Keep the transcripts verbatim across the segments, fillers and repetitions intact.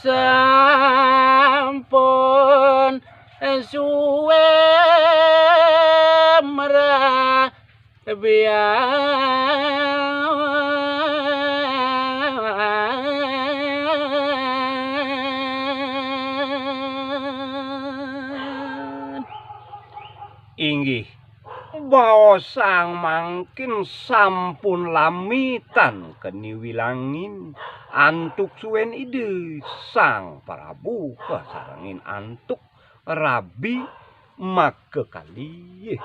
Sampun suwe merabian. Inggih, baosang mangkin sampun lami tan keni wilangin antuk suwen Ida Sang Prabu kasarengin antuk rabi makakalih.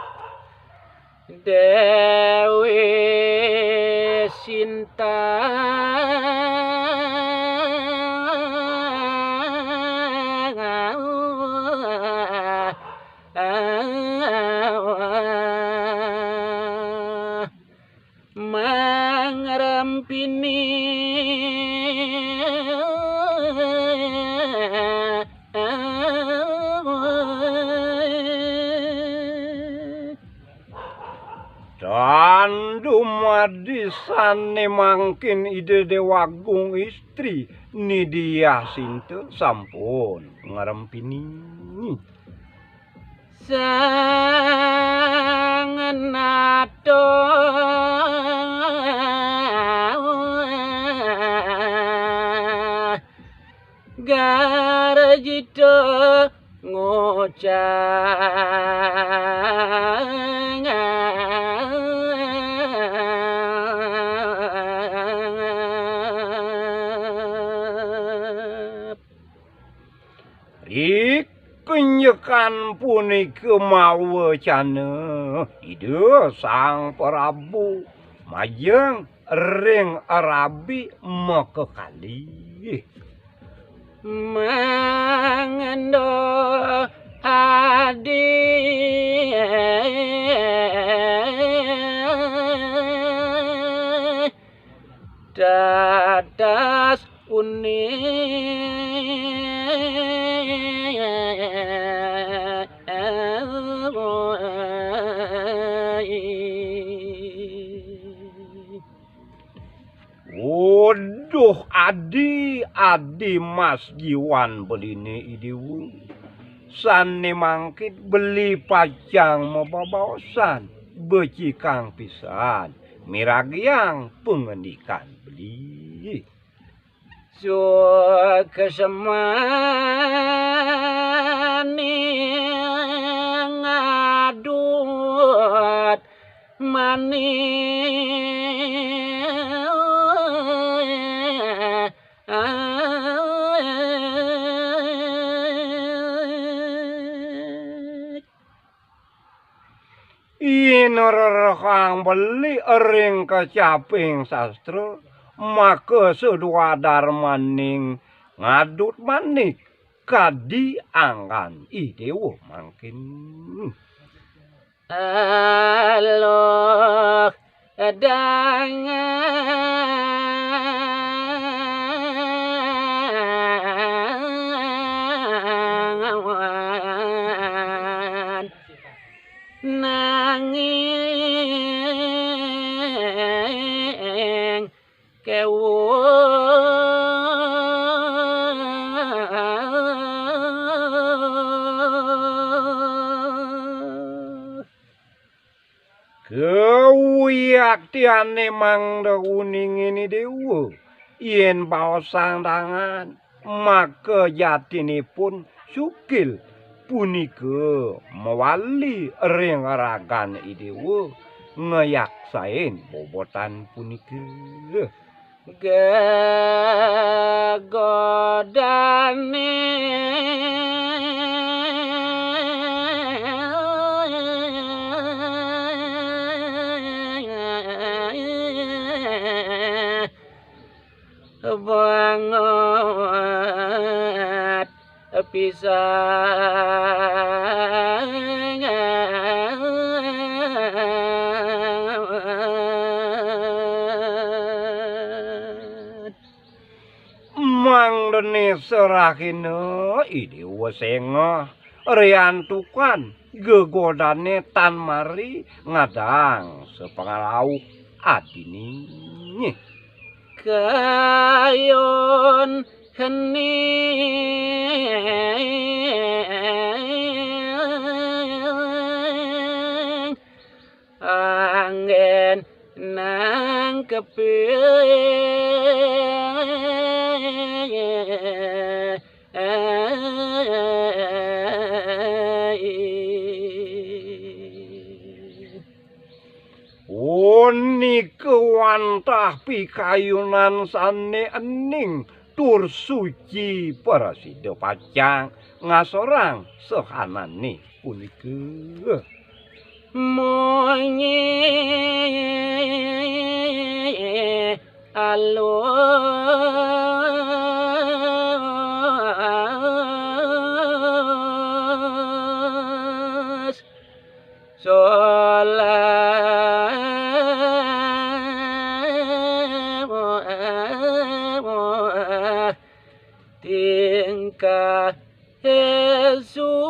Dewi Sinta mangrempini. Tan dumadi sane mangkin Ida Dewagung istri Ni Diah Sinta sampun ngrempini. Sang Nata garjita ngucap. Rikenyekan punika mawecana Ida Sang Prabu majeng ring rabi makakalih. Mangda adi tetes uning. Uduh adi, adi mas jiwan beline I Dewa. Sane mangkin beli pacang mababaosan, becikang pisan miragiang pangandikan beli. Suksmane ngadut manik. Yen rerehang beli ring kecaping sastra, maka saduadarmaning ngadut manik kadi anggan I Dewa mangkin. Aluh dangan nanging kewuh. Kawiyaktiane mangda uningin I Dewa, yen baosang dangan, maka jatinipun sukil punika mawali ring ragan I Dewa ngayaksain bobotan punika. Gegodane banget pisan. Mangdene serahina I Dewa Sengeh riantukan gegodane tan mari ngadang sapangrauh adine. Kayun kening anggén nangkepé. Punika wantah pikayunan sané ening tur suci, prasida pacang ngasorang sahanané punika. Munyi alus solah tingkah susila.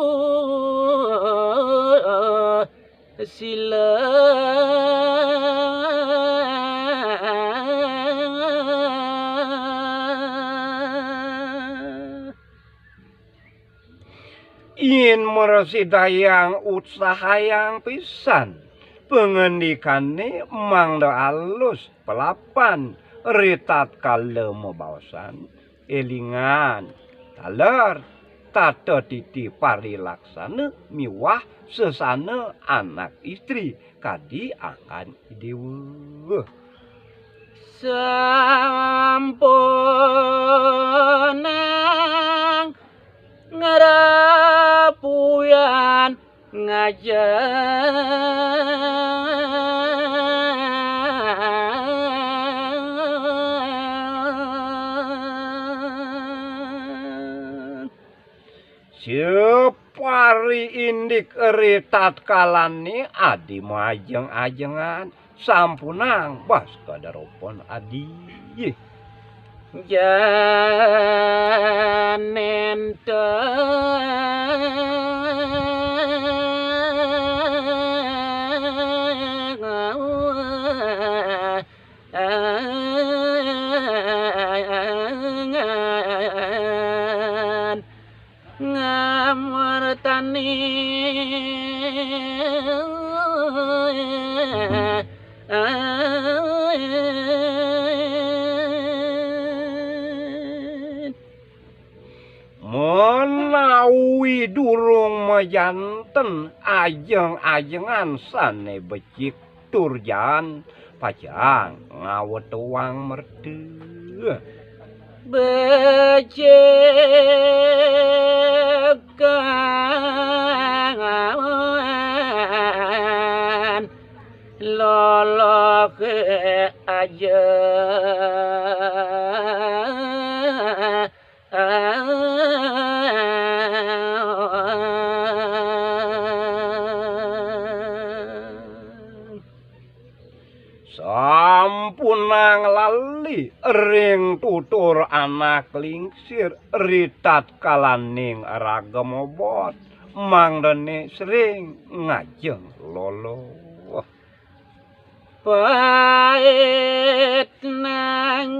Yén mrasidayang utsahayang pisan pangandikané mangda alus palapan ritatkala mabaosan, élingan taler tata titi parilaksana miwah sesana anak istri kadi anggan idéwa. Sampunang ngrapuyan ngajeng. Sapariindik ritatkalané adi majeng-ajengan, sampunang bas kadaropan adi. Janenten ngamurtani. Menawi durung majanten ajeng-ajengan sané becik tur jaan pacang ngawetang merta. Becik kan loloh aja. Sampunang lali ring tutur anak lingsir, ritatkalaning raga mobot, mangdané sering ngajeng loloh. Pait nanging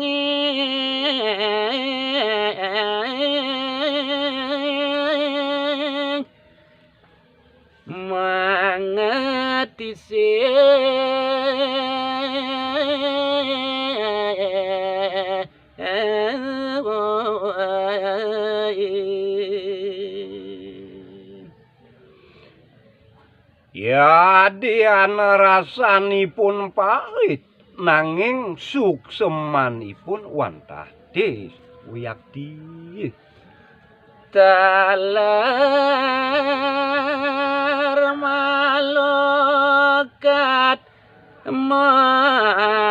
mangatisih. Yadian rasanipun pait, nanging suksemanipun wantah tis wiakti. Taler malukat mabersih.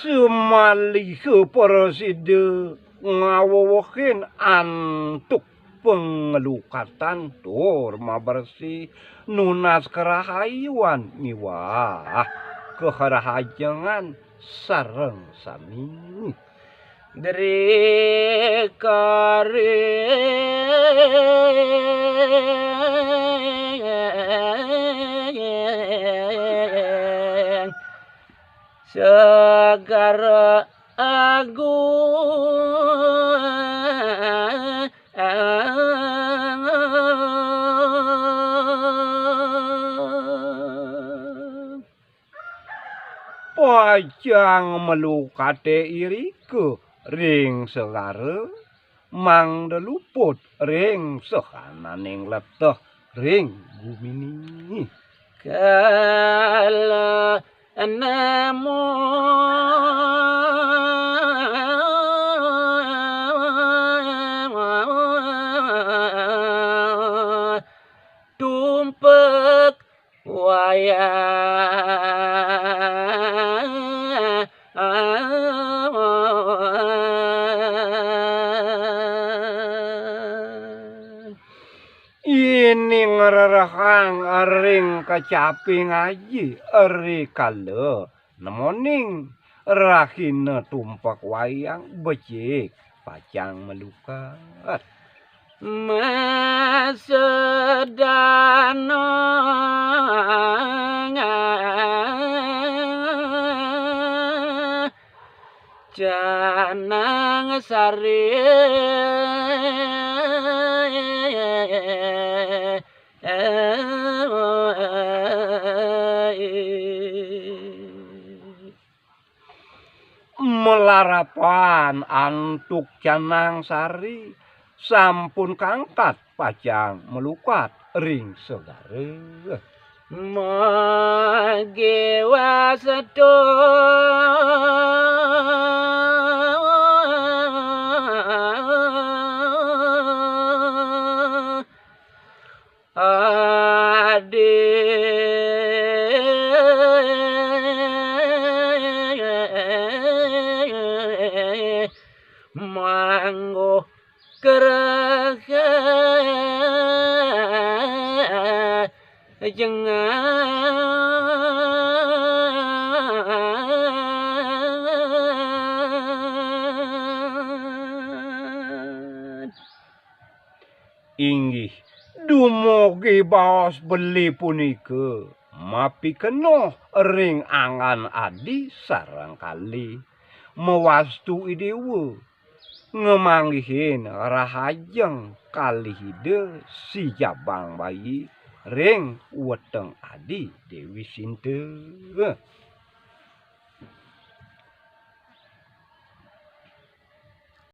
Sumaliha prasida ngawewehin antuk panglukatan tur mabersih, nunas karahayuan miwah kaharahajengan sareng sami. Drikaring. Segara Agung. Pacang malukaté irika ring segara, mangda luput ring sahananing leteh ring gumine. Kala nemu tumpek wayang. Ining ngrerehang ring kecaping aji, rikala nemoning rahina tumpek wayang becik pacang malukat. Masedana Canang Sari. Malarapan antuk Canang Sari sampun kangkat pacang malukat ring segara. Magiwastu Adi manggo kerajengan. Inggih, dumugi baos beli punika mapikenoh ring anggan adi sareng kalih, mawastu I Dewa ngamanggihin rahajeng kalih Ida si Jabang Bayi ring weteng adi Dewi Sinta.